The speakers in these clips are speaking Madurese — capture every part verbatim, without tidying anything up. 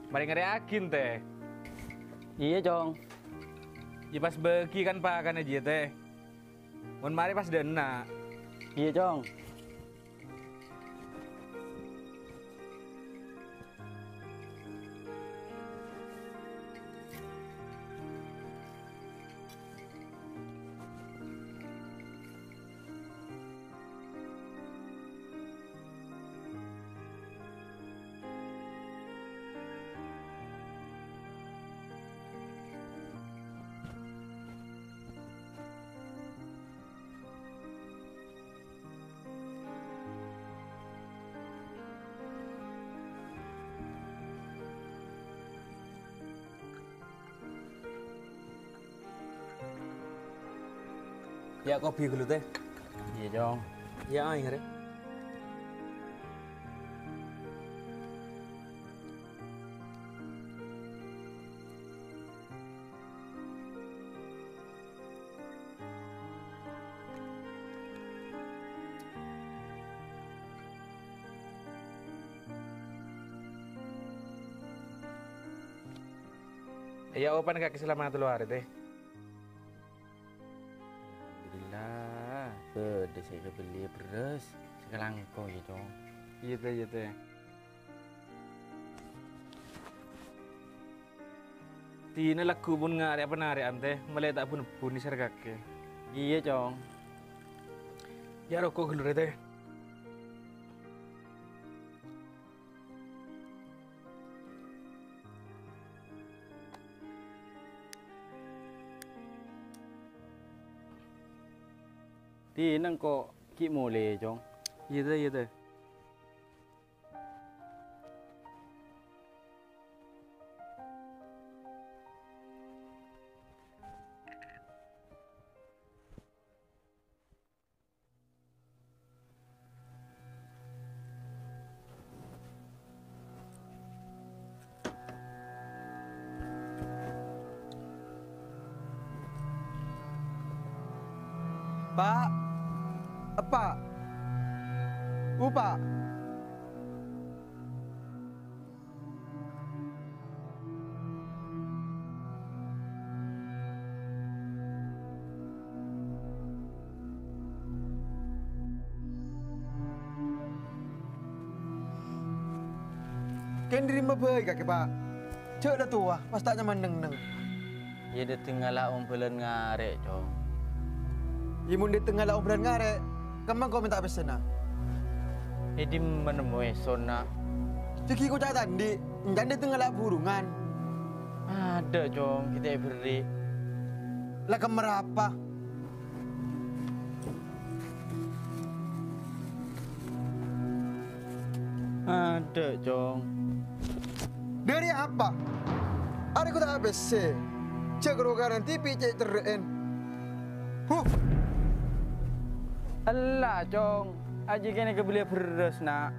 Marè ngarè'aghi, Tè. Iyâ, Cong. Yâ, pas bâgi kan pakanna jiyâ, Tè. Mon marè pas dâ' enna'. Iyâ, Cong. Yâ, kopi ghâllu, Tè. Iyâ, Cong. Yâ, aèng, arè. Yâ, opan kakè salamat tello arè, Tè. Alhamdulillah, bâdâ sè èkabelli bherrâs sakalangkong, yâ, Cong. Iyâ, Tè, iyâ, Tè. Dinah lagghu' mon ngarè' apa narè'an, Tè, malè ta' bun-ebbun nèsèr kakè. Iyâ, Cong. Yâ, roko' ghâllu, rè, Tè. Dinah engko' ghi' molè, Cong. Iyâ, Tè, iyâ, Tè. Pa'! Eppa'! Upa'! Kèng dâri dimma bhâi kakè, Pa'? Jhâ' la towa, pas ta' nyaman neng-enneng. Iyâ, dâteng ngala' ombhâlân ngarè', Cong. Iyâ, mon dâteng ngala' ombhâlân ngarè', kemma engko' mènta pèssèna? È dimma nemmo èsonna? Dhâggi' koca' ta' andi', èncan dâteng ngala' burungan. Adâ', Cong, ghi' ta' èberri'. La kemma arapa? Adâ', Cong. Dâri apa? Arè koca' pèssè. Jhâ' ghâruwa karana dhibi' cè' cerrè'en. Huh! Ella, Cong. Ajiyâ kènè' kabelliyâ bherrâs, Na'.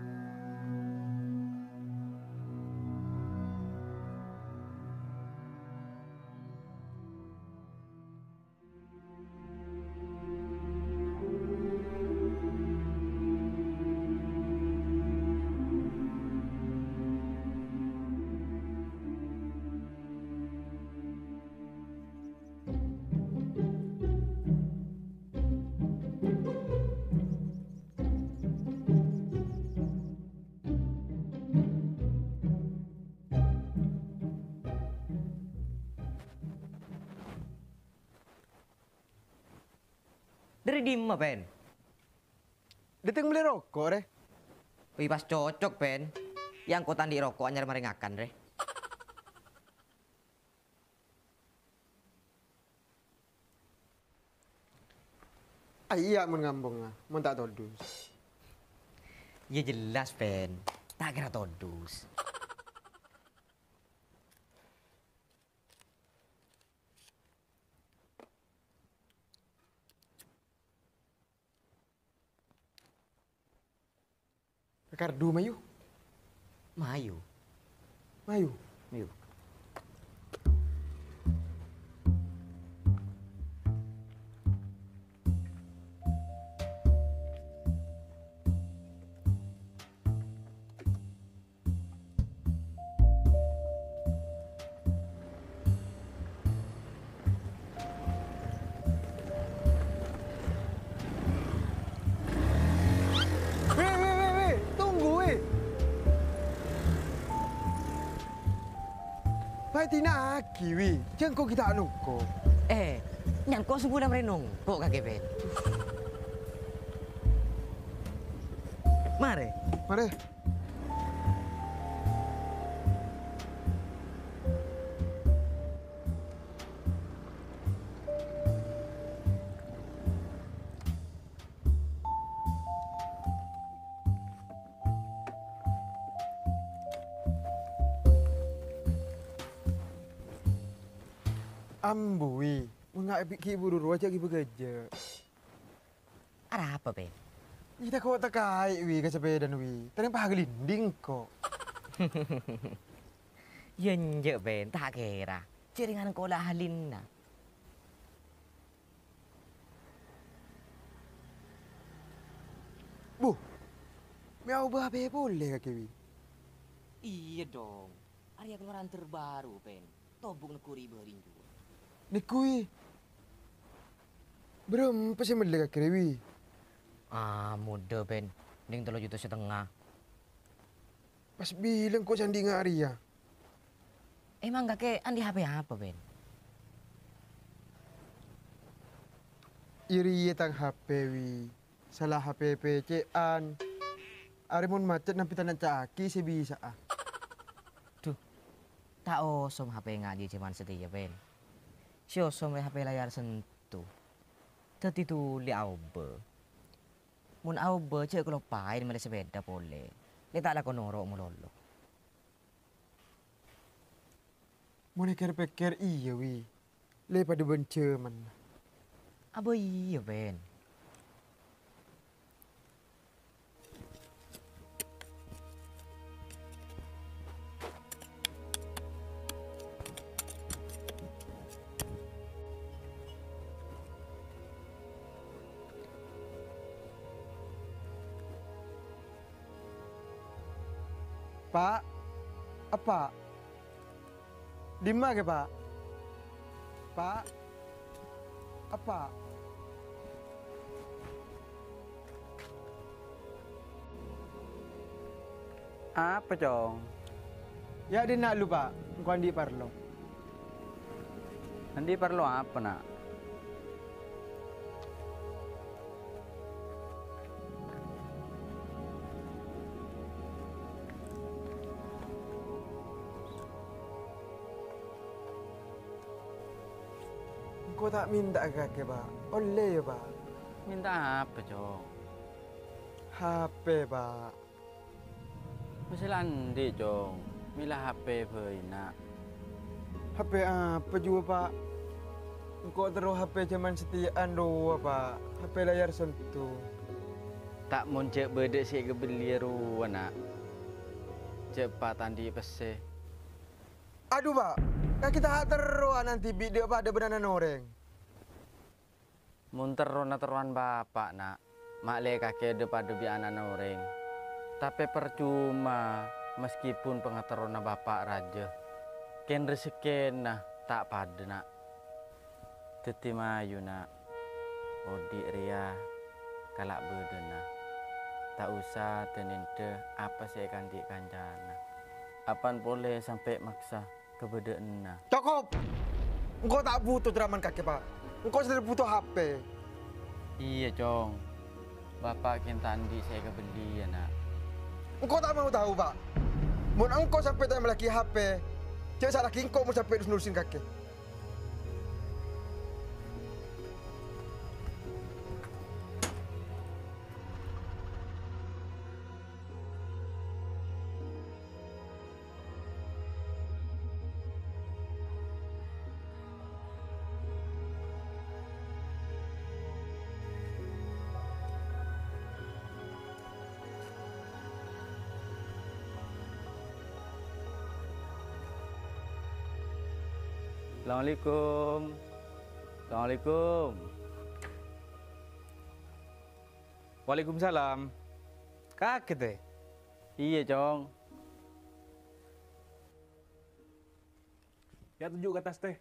Dâri dimma, Pèn? Dâteng mellè roko', rè. Wih, pas cocok, Pèn. Yâ, engko' ta' andi' roko' anyar marè ngakan, rè. Aiyâ, mon ngambungnga, mon ta' todus. Yâ jelas, Pèn. Ta' kèra todus. Ka Kardu, mayu. Mayu. Mayu. Mayu. Paèdina'aghi, Wi. Jhâ' engko' ghi' ta' nongko'. Eh, nyangko' sèngko' la marè nongko' kakè, Bèn. Marè. Marè. Ambu, Wi, mon nga' bi' ghi' buru rowa jhâ' ghibâ ghâjâ'. Arapa, Bèn? Iyâ, tako' takaè, Wi, ka sapèdana, Wi. Tarèng paglinding, ko'. Iyâ, enjâ', Bèn, ta' kèra. Jhâ' rèngan kola halinna. Bu, mè' aobâ HP polè kakè, Wi? Iyâ, dong. Arèya kalowaran terbaru, Bèn. Tobuk neggu' ri' bâri' jhuwâ. Neggu', Wi. Bârâmpa sè mellè kakè rèya, Wi? Ah, modâ, Bèn. Nèng tello juta satengnga. Pas bilâng ko' sè andi' nga' rèya. Emang kakè andi' HP apa, Bèn? Iyâ rèya tang HP, Wi. Sala HP pècè'an. Arè mon macet nambi tananca'aghi sè bisa'a. Dhu, ta' osom HP nga' jhâman satèya, Bèn. Sè osom rè HP layar sentuh. Dhâddhi dhuli aobâ. Mon aobâ, jhâ' kaloppaè mellè sepèda polè. Lè ta' lako noro' malolo. Mon èkèr-pèkèr, iyâ, Wi. Lè padâ bân jhâmanna. Abâ iyâ, Bèn. Pa', eppa'. Dimma kakè, Pa'? Pa', eppa'. Apa, Cong? Yâ, dinna' lu, Pa'. Engko' andi' parlo. Andi' parlo apa, Na'? Engko' ta' mènta'a ka kakè, Pa'. Ollè, yâ, Pa'? Mènta apa, Cong? HP, Pa'. Mastè la andi', Cong. Mèla HP bhâi, Na'. HP apa jhuwâ, Pa'? Engko' terro HP jhâman satèya'an rowa, Pa'. HP layar sentuh. Ta' mon jhâ' bâdâ sè èkabelliyâ rowa, Na'. Jhâ' eppa' ta' andi' pèssè. Adhu, Pa'. Kakè ta' terro ana' dhibi' dâ' padâ bân ana'na orèng. Mon terrona terrowan Bapa', Na', ma'lè kakè dâ-padâ bi' ana'na orèng. Tapè parcoma, maskèpon pangaterrona Bapa' rajâ, kèng rejekkèna ta' padâ, Na'. Dhâddhi mayu, Na', odi' rèya kala' bâdâna. Ta' osa dâ-nèndhâ apa sè èkaandi' kancana. Apan polè sampè' maksa kabâdâ'ânna. Cokop! Engko' ta' buto ceramana kakè, Pa'. Engko' sadhâjâ buto HP. Iyâ, Cong. Bapa' kèng ta' andi' sè èkabelliyâ, Na'. Engko' ta' mau tao, Pa'. Mon engko' sampè' ta' èmellèaghi HP, jhâ' sala'aghi engko' mon sampè' dus-nerusin kakè. Assalamualaikum. Assalamualaikum. Waalaikumsalam. Kagèt, è? Iyâ, Cong. Yâ, toju' ka attas, tè.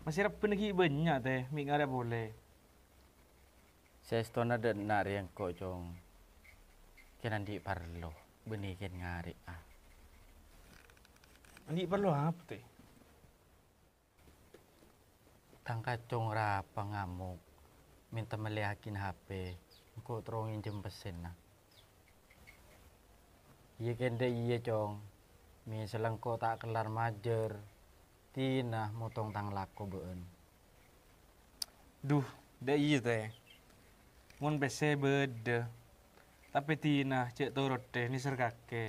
Masè rebbhâna ghi' bânnya', tè, mè' ngarè' polè. Saèstona dhâ' enna' rèya engko', Cong. Kèng andi' parlo, bânnè kèng ngarè'a. Andi' parlo apa, tè? Tang kacong rapa ngamok, mènta mellèyaghin H P, engko' terro ngènjhâm pèssèna. Iyâ kèng dhâ' iyâ, Cong. Mèsalla engko' ta' kellar majâr, dinah motong tang lako bâ'ân. Dhu, dhâ' iyâ, tè. Mon pèssè bâdâ, tapè dinah jhâ' torot, tè, nèser kakè.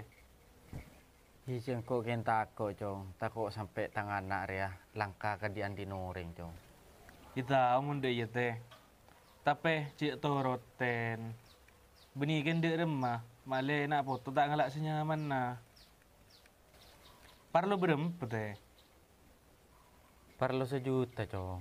Iyâ, engko' kèng tako', Cong. Tako' sampè' tang ana' rèya langka ka dhi'-andhi'na orèng, Cong. Iyâ tao mon dhâ' iyâ, tè. Tapè jhâ' torot, tèn. Bânnè kèng dhâ' remma, ma'lè na' poto ta' ngala' sè nyamanna. Parlo bârâmpa, tè? Parlo sajuta, Cong.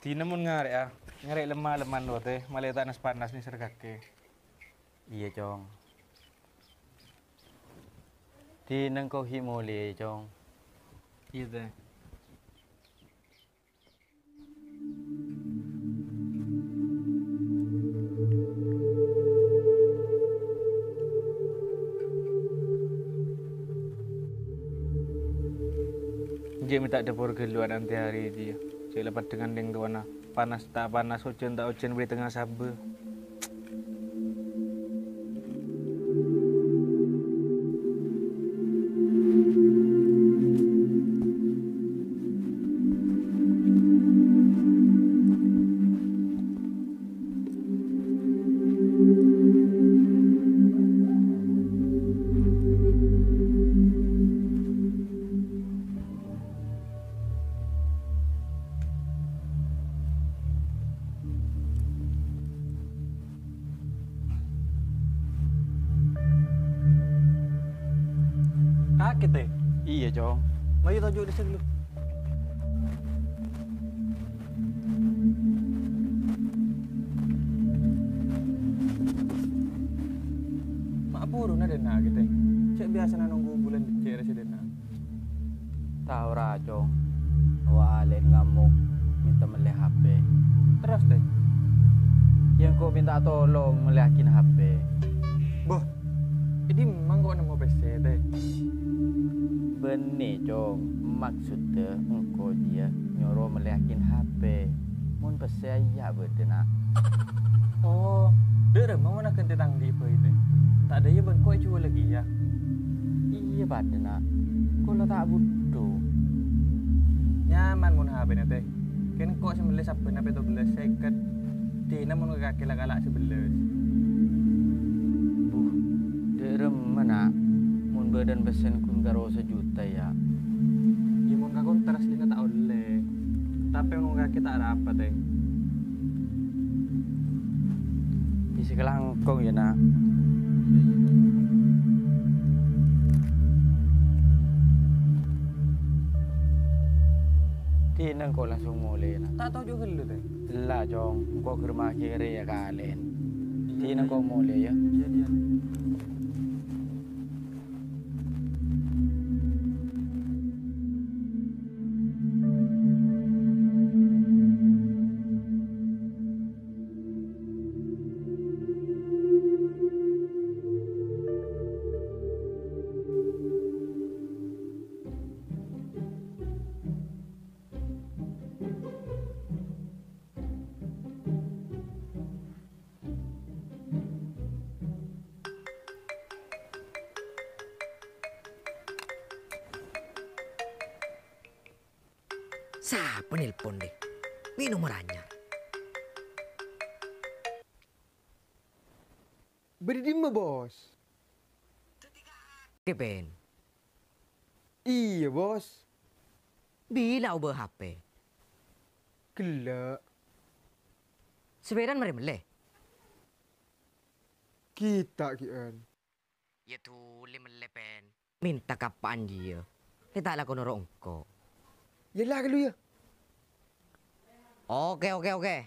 Dinah mon ngarè'a, ngarè' lem-maleman, tè, ma'lè ta' nas-panas nèser kakè. Iyâ, Cong. Dinah engko' ghi' molè, Cong. Iyâ, tè. Jhâ' mènta dâpor ghâllu ananti arè jiyâ. Jhâ' la paddhângan dhing towana. Panas ta' panas, ojhân ta' ojhân, bâdâ tengnga sabâ. Kakè, tè? Iyâ, Cong. Mayu toju' dhisik, lu. Ma' buruna dhâ' enna' kakè, tè? Cè' biyasana nongghu bulân beccè' rè sè dhâ' enna'. Tao ra, Cong. Wa' alè'en ngamok, mènta mellè H P. Terros, tè? Iyâ, engko' mènta tolong mellèyaghin H P. Boh, è dimma engko' nemmo pèssè, tè? Bânnè, Cong. Maksoddhâ engko' jiyâ nyoro mellèyaghin H P. Mon pèssè iyâ bâdâ, Na'. Oh, dhâ' remma mon aghântè tang andi' bhâi, tè? Ta' dhâ' iyâ bân engko' èjhuwâl lagi, yâ? Iyâ, padâ, Na'. Kaulâ ta' budhu. Nyaman mon H P-na, tè. Kèng engko' sè mellè sabbhânna pètto bellâs sèket. Dinah mon ka kakè la kala' sè bellâs. Buh, dhâ' remma, Na'? Mon bâdâna pèssèna ghun karo sajuta, yâ? Iyâ, mon ka kontras dinah ta' ollè. Tapè mon kakè ta' arapa, tè. Isi kalangkong, yâ, Na'. Dinah engko' langsung molè, Na'. Ta' toju' ghâllu, tè? Ella, Cong. Engko' ghârmaghi rèya kalè'en. Dinah engko' molè, yâ. Iyâ, iyâ. Sapa nelpon, deh? Mè' nomor anyar. Bâdâ dimma, Bos? Kepen. Iyâ, Bos. Bilâ obâ H P? Ghellâ'. Sapèdana marè mellè? Ghi' ta' ghi'ân. Yâ dhuli mellè, Pen. Mènta kappa'an jiyâ. Lè ta' lako noro' engko'. Yâ la, ghâllu, yâ. Oke, oke, oke.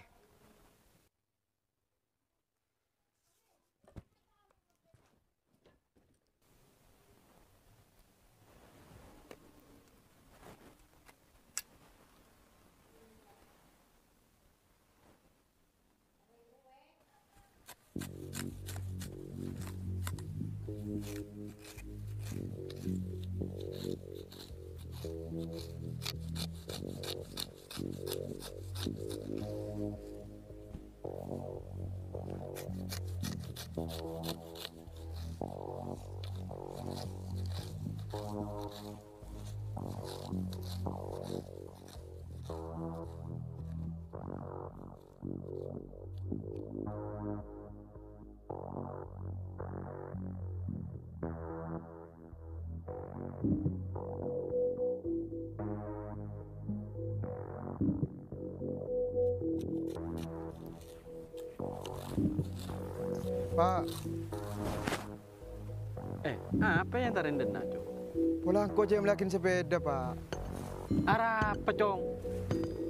Pa'. Eh, apa yang tarendena, Cong? Pola engko' cè' mellèyaghin sepeda, Pa'. Arapa, Cong?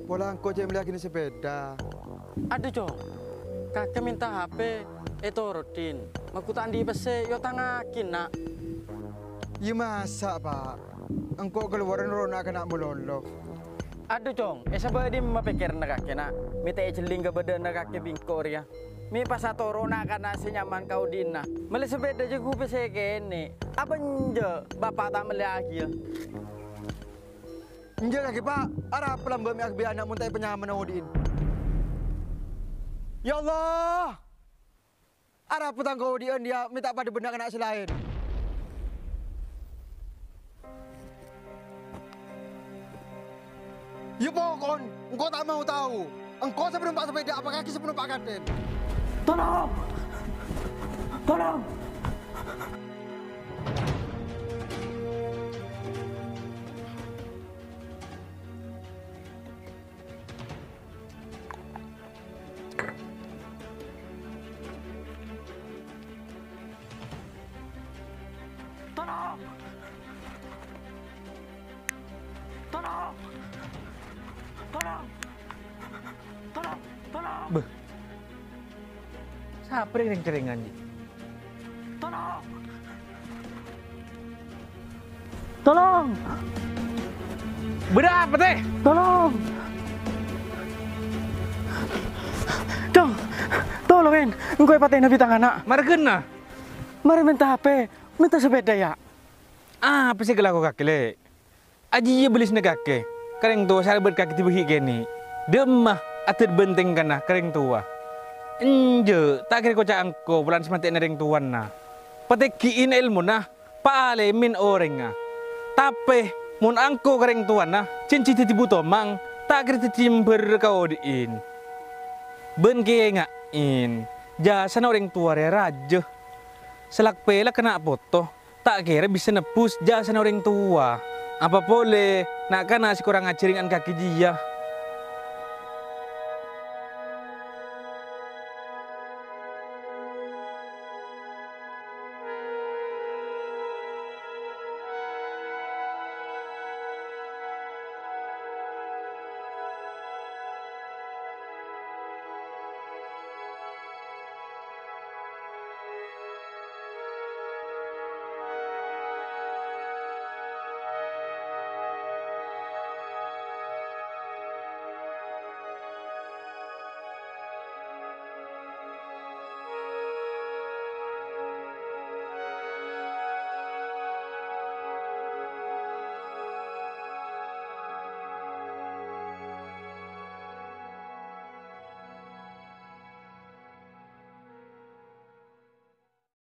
Pola engko' cè' mellèyaghin sepeda. Adhu, Cong. Kakè mènta H P, ètoro'in. Mangkana ta' andi' pèssè, èotangngaghi, Na'. Iyâ, masa', Pa'? Engko' kalowarra noro' na'-kana' malolo. Adhu, Cong, è sabâ' dimma pèkkèranna kakè, Na'? Mè' ta' èjhelling kabâdâ'ânna kakè bi' engko' rèya. Mè' pas atoro' na'-kana' sè nyaman ka odi'na. Mellè sepeda jâghu pèssè kènè'. Apa enjâ' Bapa' ta' mellèyaghiyâ? Enjâ' laghi, Pa'. Arapa lambâ' mè' aghâbây ana' mon ta' èpanyamana odi'in? Ya Allah! Arapa tang kaodi'ân, yâ, mè' ta' padâ bân na'-kana' sè laèn. Yâ, pokon, engko' ta' mau tao. Engko' sè panompa' sepeda, apa kakè sè panompa' kathèn? Tolong! Tolong! Tolong! Tolong! Tolong! Tolong! Tolong! Bâh. Sapa rèng-rèng-cèrèngan, Ji? Tolong! Tolong! Bâdâ apa, tè? Tolong! Cong! Tolong, èn! Engko' èpatè'ana bi' tang ana'. Mara ghâna? Mara mènta H P, mènta sepeda, yâ. Apa sè èkalako kakè, Lè'? Ajiyâ bâlissana kakè ka rèng towa sè alèbât kakè dhibi' kènè'. Dâmma adât bân tèngkana ka rèng towa. Enjâ', ta' kèra èkoca' engko' polana sè matè'ana rèng towana. Patènggi'i èlmona, paalèmè orèngnga. Tapè mon engko' ka rèng towana jhânjhi dhâddhi bu-tomang, ta' kèra dhâddhi jembhâr kaodi'in. Bân kaènga'è, jhâsana orèng towa rèya rajâ. Salak-pèlak na' poto. Ta' kèra bisa nebbhus jhâsana orèng towa. Apa polè na'-kana' sè korang ajhâr ènga'an kakè jiyâ.